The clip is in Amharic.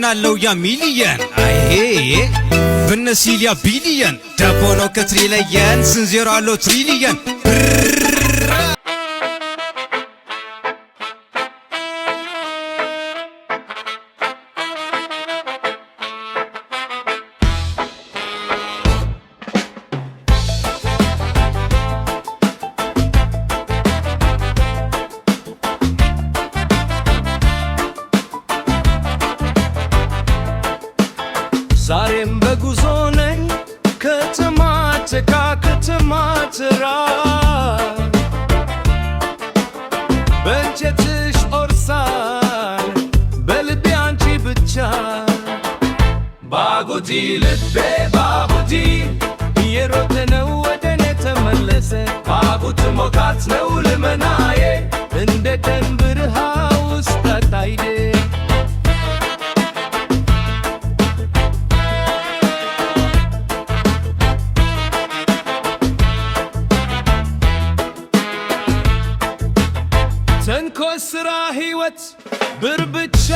ምን አለው ያ ሚሊየን አይሄ ብነሲል ያ ቢሊየን ዳቦ ነው ከትሪለየን ስንት ዜሮ አለው ትሪሊየን? ዛሬም በጉዞ ነኝ ከተማ ተካ ከተማ ትራ በእንጨትሽ ኦርሳል በልቤ አንቺ ብቻ። ባጉቲ ልቤ ባጉቲ እየሮጠ ነው ወደ እኔ ተመለሰ። ባጉት ሞካት ነው ልመናዬ እንደ ቀን ብርሃ ውስጥ አታይዴ። ተንኮል ስራ ህይወት ብር ብቻ።